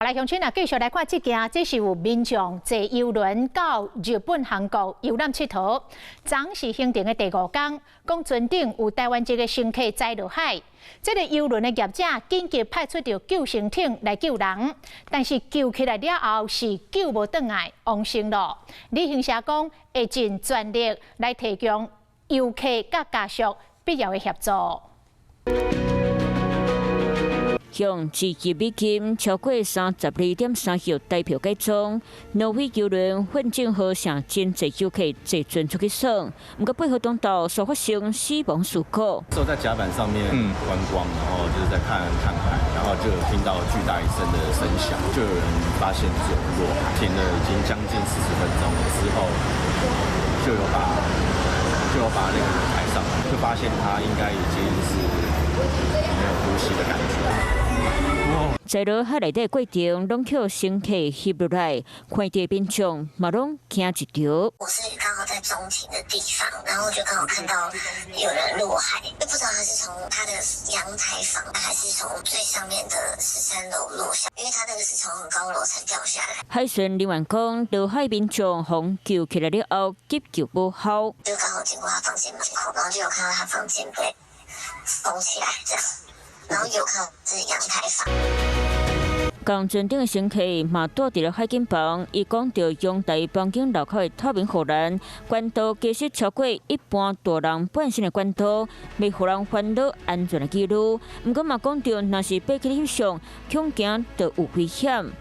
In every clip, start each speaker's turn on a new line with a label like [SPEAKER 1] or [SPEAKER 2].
[SPEAKER 1] 來，鄉親啊，繼續來看這件，這是有民眾坐郵輪到日本韓國遊覽𨑨迌，昨是行程的第五工，講船頂有台灣籍的乘客栽落海，這個郵輪的業者緊急派出著救生艇來救人，但是救起來了後是救無轉來，往生囉。旅行社講會盡全力來提供遊客佮家屬必要的協助。
[SPEAKER 2] 向1億美金超過32.3億台票解倉，挪威郵輪奮進號誠真濟遊客坐船出去耍，毋過8號中晝煞發生死亡事故。
[SPEAKER 3] 坐在甲板上面觀光，然後就是在看看海，然後就有聽到巨大一聲的聲響，就有人發現有人落海，停了已經將近40分鐘之後，就有把那個人抬上來，就發現他應該已經是沒有呼吸的感覺。
[SPEAKER 2] 在落海內底過程，攏予乘客翕落來，看著民眾嘛攏驚一趒。
[SPEAKER 4] 我是剛好在中庭的地方，然後就剛好看到有人落海，就不知道他是從他的陽台房，還是從最上面的13樓落下，因為他那個是從很高樓層掉下來。
[SPEAKER 2] 海巡人員講，落海民眾予救起來了後，急救無效。
[SPEAKER 4] 就剛好經過他房間門口，然後就有看到他房間被封起來，這樣，然後有看到是陽台房。
[SPEAKER 2] 仝船頂的乘客嘛蹛佇咧海景房，伊講著陽台房間樓口的透明護欄，懸度其實超過一般大人半身的懸度，袂予人煩惱安全的疑慮。毋過嘛講著，若是爬去翕相，恐驚就有危險。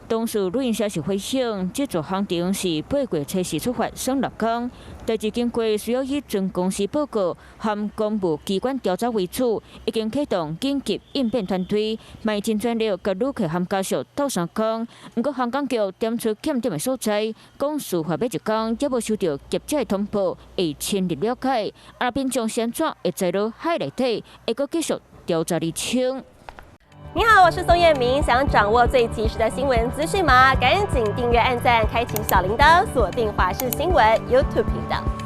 [SPEAKER 2] 當事旅行社是回應，這座航程是8月初四出發，耍6工。代誌經過需要以船公司報告和公務機關調查為主，已經啟動緊急應變團隊，嘛盡全力共旅客和家屬鬥相共。毋過航港局點出欠點的所在，講事發欲一工，猶無收著業者的通報，會深入了解。啊，民眾是按怎會栽落海內底，會閣繼續調查釐清。
[SPEAKER 5] 你好，我是宋燕明。想掌握最及時的新聞資訊嗎？趕緊訂閱、按讚、開啟小鈴鐺，鎖定華視新聞 YouTube 頻道。